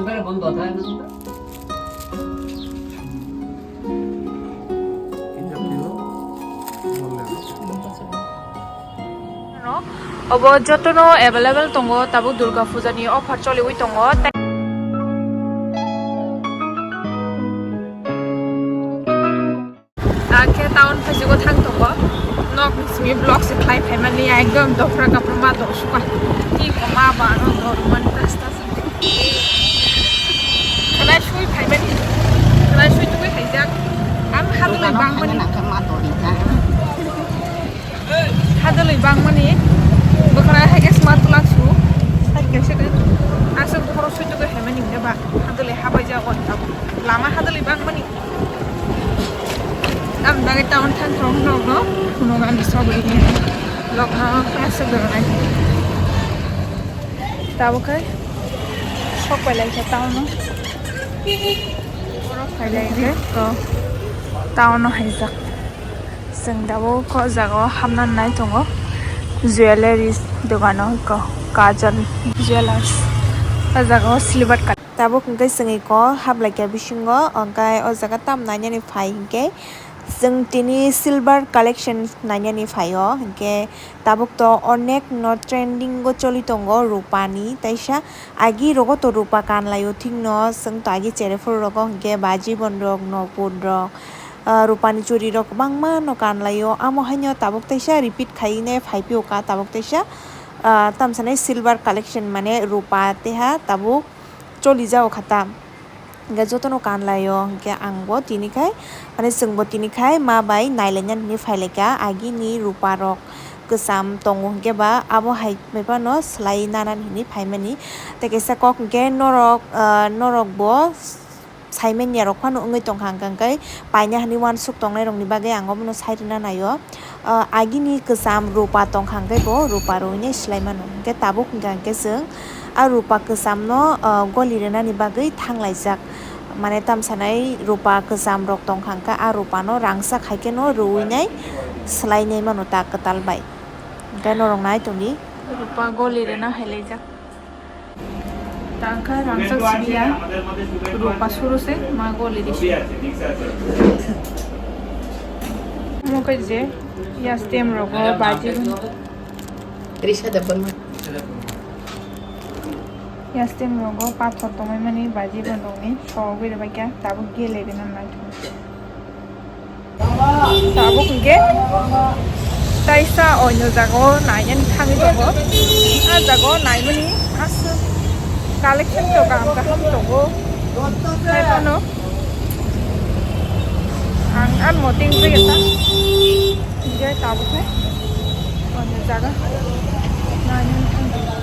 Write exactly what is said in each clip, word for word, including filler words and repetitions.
Obo jotono available tongo, tabuk Durga Puja ni offer choliwi tongo. Ang khe town phaisiko thang tongo. Nok simi vlog se khlai phaimani, ekdom dophra kaphra ma dosukha. Tei ma ba ano dormani rasta sa. Khlai sui phaimani. Khlai sui tugui phaijak. Ang hadulwi bangmani. Hadulwi bangmani. Bwkhwnai hai khe sma tulak su. Hai khe se aswk khoro sui tugui phaimani hwnba. Hadulwi habai jago. Lama hadulwi bangmani. Ang bagwi town thang thong nokno, phunuk ani sogwi ni nokno aswk rwnai. Tabuk khe sok pai lai kha town o. Borok phai lai khe to town o haijak. Chwng tabuk o jaga o hamna nai tongo jewellery dogano kajal jewellers. O jaga o silver colour. Tabuk hwnkhe chwng eko hablai kha bisingo, hwnkhe o jaga tam nainani phai hwnkhe chwng tini silver collection nainani phaio, hwnkhe tabuk to onek no trending o choli tongo rupani, teisa agi rogo to rupa kanlaio thikno chwng to agi cherephuru rogo hwnkhe baji bon rok, nopur rok, ah, rupani churi rok kwbangma no kanlaio, amo haino tabuk teisa repeat khaine phaiphio ka tabuk teisa, ah, tamsanai silver collection mane rupa teha tabuk choli jao kha ta. Hingke jotono kanlaio, hingke angbo tini khai, mane chwngbo tini khai ma bai nailaina hinwi phailaikha, agini rupa rok kwcham tongo, hingke ba abo hai bai phano swlai nana hinwi phaimani. Tei kaisa kok hingke norok, ah, norokbo saimanya rok phano wngwi tongkha, hingke paina hinwi uansuk tongnai rokni bagwi ang obono sai rwna naio. Ah, agini kwcham rupa tongkha hwnkhe bo rupa rwinai swlai mano. Hwnkhe tabuk hwnkha hwnkhe chwng a rupa kwchamno, ah, goli rwnani bagwi thanglaijak. Mane tamsanai rupa kwcham rok tongkha hwnkhe a rupano rangchak hai kheno rwinai swlainai mano ta kwtal bai. Hwnkhe norok nai tongdi. Rupa goli rwna hai laijak. Tangkha rangchak sibia, rupa suru se ma goli di si. Mo khe je ya stem rogo baji. Risa da pon ma. Ya stem rogo pathor tongmani baji bo dongni sogwi rwbaikha tabuk gele rina nai. Tabuk hwnkhe taisa oino jagao nainani thangwi tongo. A jagao naimani aswk collection to kaham kaham tongo. Tei bono ang ani moting twi kha hwnkhe tabuk khe oino jaga nainani thangwi tongo.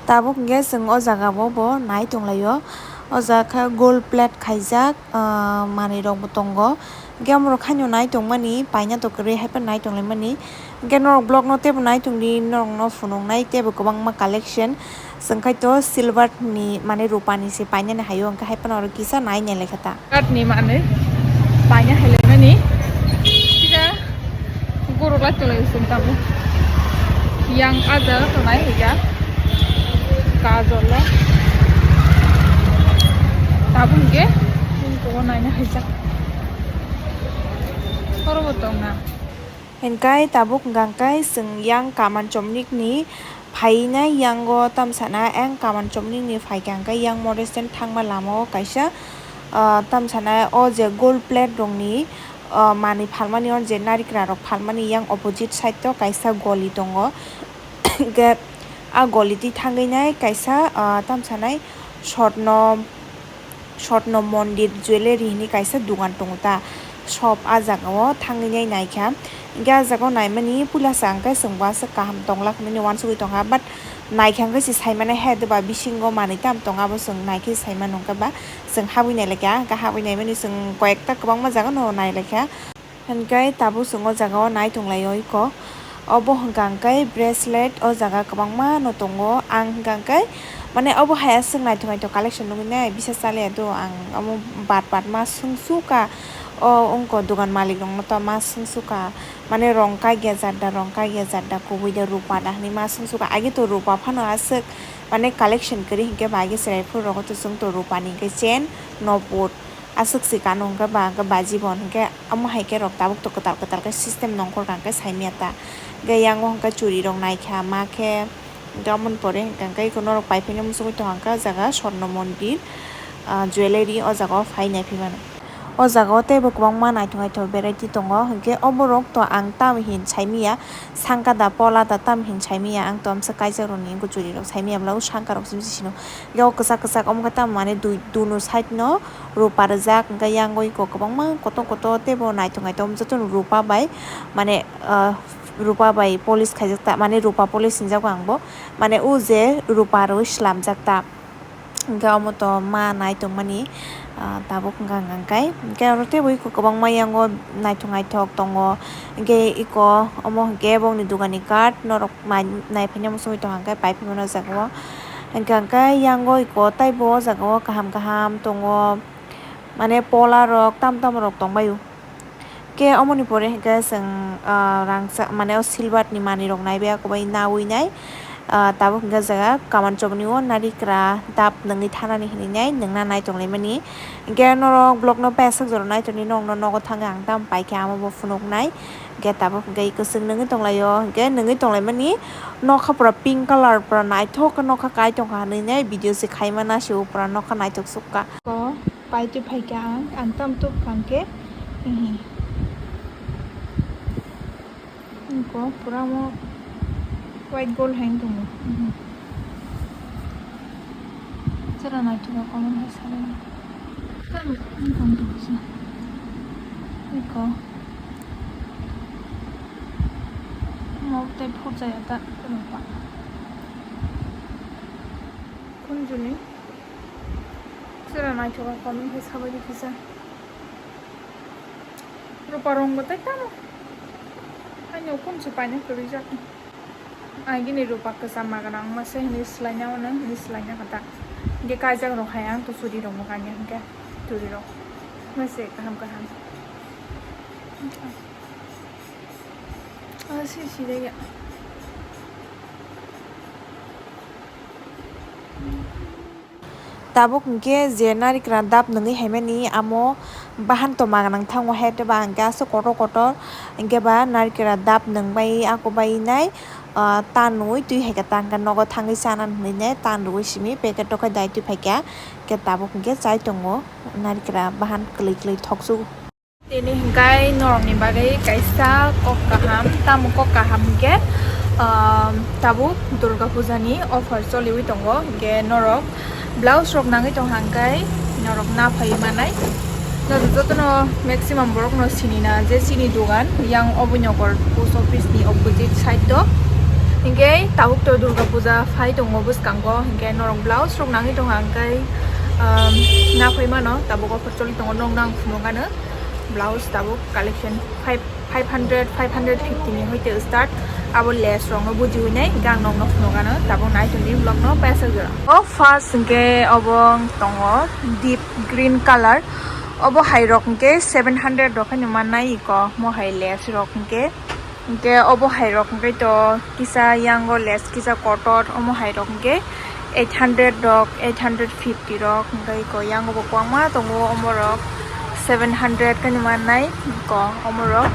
Tabuk hwnkhe chwng o jagao bo nai tonglaio. O jaga khe gold plate khaijak, ah, manwi rok bo tongo. Hwnkhe omorok haino nai tongmani, paina to kwrwi hai phano nai tonglaimani. Hwnkhe norok vlog no teibo nai tongdi, norok no phunuknai teibo kwbangma collection. Chwng khai to silver ni, mane rupa ni se painani haio, hwnkhe hai phano oro kisa nai nai lai kha ta. Kat ni manwi paina hai laimani. Kisa guruk lai tonglaio chwng tabuk. Yang a jaga tongnai hwnkhe kajol o. Tabuk hwnkhe chwng naina haijak. Oro bo tongna. Hingkai tabuk hingka hingkai chwng yang kaman chomnik ni phainai, yango tamsana yang kaman chomnik ni phaikha hingkai yang model stand thangma lama o kaisa, ah, tamsana o je gold plate rok ni, ah, manwi phalmani o je narikra rok phalmani yang opposite side o kaisa goli tongo. Hingke a goli twi thangwi nai kaisa, ah, tamsanai sotno, sotno mondir jewellery hinwi kaisa dogan tongo ta, shop a jaga o thangwi nai naikha. Hingke a jaga o naimani puila sa hingke chwng bo aswk kaham tongla hinwi uansugwi tongkha, but naikha hingke se saimano he doba bisingo manwi tamo tongo abo chwng naikhe saimano hingke ba chwng habwi nailaikha, hingke habwi naimani chwng koyekta kwbangma jaga no nailaikha. Hingke tabuk chwng o jaga o nai tonglaio iko. Obo hwnkha hingke bracelet o jaga kwbangma no tongo. Ang hwnkha hingke mane obo hai aswk naithok naithok collection nugwi nai bisa chaliya do ang omo bat bat ma swngsu ka O wngkha dogan malik rokno to ma swngsuka, mane rong kaiya jat da, rong kaiya jat da, kubui da rupa da hinwi ma swngsuka. Agi to rupa phano aswk mane collection kwrwi hinkhe ba agi chwrai phuru rogo to chwng to rupa ni hinkhe chain, nopot aswk se kano hinkhe ba, hinkhe baji bo hinkhe omo hai khe rok tabuk to kwtal kwtal khe system nongkhor ka hinkhe saimanya ta. Hinkhe yango hinkhe churi rok naikha ma khe, hinkhe omoni pore hinkhe eko norok paiphaino muchungwi tongkha o jaga Swarno Mondir, ah, jewellery o jaga o phai naiphaimano. O jaga o teibo kwbangma naithok naithok variety tongo, hinkhe oborok to ang tamo hin saimanya, sangka da pola da tamo hin saimanya, ang to amsa kaijak rokni gujuri rok saimanya, bwlai o sangka rok se bisi sino. Hinkhe o kwchak kwchak omo khe tamo mane dui, duno side no rupa rijak, hinkhe yango eko kwbangma kotor kotor teibo naithok naithok jotono rupa bai mane, ah, rupa bai polish khaijak ta, mane rupa polish hinjago ang bo, mane o je rupa rwi slamjak ta. Hinkhe omo to ma nai tongmani, ah, tabuk wngkha hwnka hwnkhe, hinkhe oro teibo eko kwbangma yango naithok naithok tongo. Hinkhe eko omo hinkhe bongni dogani card norok nai, naiphaina muchungwi tongkha hinkhe paiphaimano o jaga o. Hinkhe hinkhe yango eko teibo o jaga o kaham kaham tongo, mane pola rok tam tam rok tongbaio. Khe omoni pore hinkhe chwng, ah, rangchak mane o silver ni manwi rok naibe akobai nawi nai. Ah, tabuk hinkhe o jaga kaman chokni o narikra dap nwngwi thanani hinwi nai, nwngna nai tonglaimani. Hinkhe norok vlog no paisak jora naitoni, nokno nogo thangwi ang tamo paikha, amo bo phunuknai. Hinkhe tabuk hinkhe kwchwng nwngwi tonglaio, hinkhe nwngwi tonglaimani nokha pura pink colour pura naithok khe nokha kai tongkha hinwi nai video se khaima nasi o pura nokha naithok sukha. Paitwi phaikha ang, ang tamo tubukha hinkhe, ehe. Wngkha pura omo white gold hai wng tongo, ehe. Chwla naithok khe comment hai salai. Tamo wng tong tong se. Wngkha. Omo tei phurjaya ta, khunjuni. Chwla naithok khe comment hai sabai di kisa. Rupa rong bo tei tamo. Haino kunsu paina kwrwi jak. Agini rupa kwcham ma gwnang ma se hinwi swlaina hwnwi hinwi swlaina kha ta. Hinkhe kaijak rok hai ang to churi rok bo kanya hinkhe churi rok. Ma se kaham kaham. Ah, si si de ya. Tabuk hinkhe je narikra dap nwngwi haimani amo bahan toma gwnang thango, hai tei ba hinkhe aswk kotor kotor hinkhe ba narikra dap nwngbai ako bai nai, ah, tanwi twi hai khe ta hinkhe nogo thangwi chana hinwi nai tan rwui simi packet o khe dai twi phaikha, hinkhe tabuk hinkhe chai tongo narikra bahan kwlwi kwlwi thoksugo. Tini hinkhe norokni bagwi kaisa kok kaham, tamo kok kaham hinkhe, um, tabuk Durga Puja ni offer choliwi tongo, hinkhe norok blouse rok nangwi tongkha hinkhe norok naphaiwi manai. Joto, jotono maximum borokno sinina je chini dogan yang Oboi Nagar post office ni opposite side o. Hinkhe tabuk to Durga Puja phai tongo bwskango, hinkhe norok blouse rok nangwi tongkha hinkhe, um, naphai mano, tabuk offer choli tongo, nokno ang phunukgano. Blouse tabuk collection five, five hundred, five hundred fifty ni hoite start. Abo lace rokno bujiwi nai, hinkhe ang nokno phunukgano, tabuk nai tongdi vlog no paisa jora. O first hinkhe obo tongo deep green colour. Obo hai rok hinkhe seven hundred rok haino mannai iko, mo hai lace rok hinkhe. Hinkhe obo hai rok hinkhe to kisa yango lace kisa kotor, omo hai rok hinkhe eight hundred rok, eight hundred fifty rok, hinkhe iko yango bo kwbangma tongo, omo rok seven hundred khe mannai, iko omo rok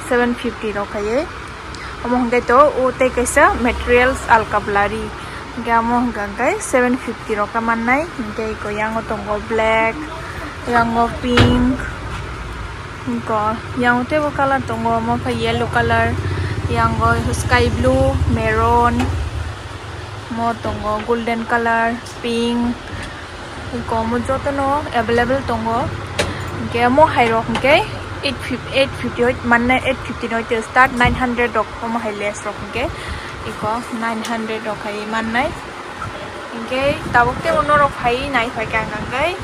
seven fifty rok khaiwi. Omo hinkhe to o tei kaisa materials alkaplari. Hinkhe amo hwnka hinkhe seven fifty rok khe mannai. Hinkhe iko yango tongo black, yango pink, iko yango teibo colour tongo, omo khe yellow colour, yango sky blue, maroon, mo tongo golden colour, pink, iko omo jotono available tongo. Hinkhe omo hai rok hinkhe eight fifty, eight fifty hoi mannai, eight fifty ni hoite start, nine hundred rok omo hai lace rok hinkhe iko nine hundred rok hai mannai. Hinkhe tabuk teibo norok phai nai phaikha hinkhe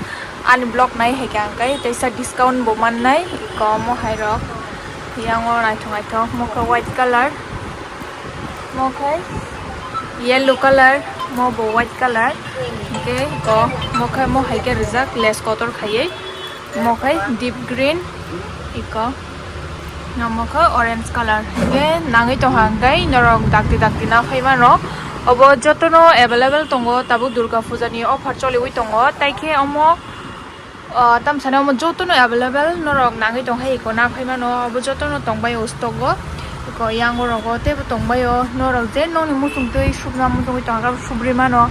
ani vlog nai phaikha hinkhe teisa discount bo mannai. Iko omo hai rok yango naithok naithok, mo khe white colour, mo khe yellow colour, mo bo white colour. Hinkhe iko mo khe mo hai khe rijak lace kotor khaiwi. Omo khai deep green, iko omo khe orange color. Hingke nangwi tongkha hingke norok dakti dakti na phai mano. Obo jotono available tongo, tabuk Durga Puja ni offer choliwi tongo. Tai khe omo, ah, tamsani omo jotono available, norok nangwi tongkha iko na phai mano. Obo jotono tongbai o stock o. Iko yango rogo teibo tongbai o. Norok je nokni muchung twi subna muchungwi tongkha, subri mano.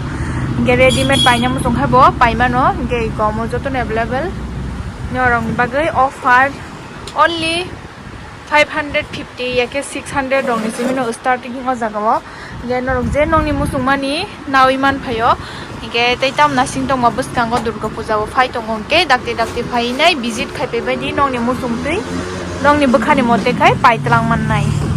Hingke readymade paina muchung khe bo pai mano. Hingke iko omo jotono available. Norokni bagwi offer only five hundred fifty ya khe six hundred rokni simi no starting o jaga o. Hingke norok je nokni muchung mani nawi man phaio. Hingke tei tamna sing tongma bwskango Durga Puja bo phai tongo, hingke dakti dakti phainai visit khai paibaidi nokni muchung twi, nokni bwkhani mote khai paitwlang mannai.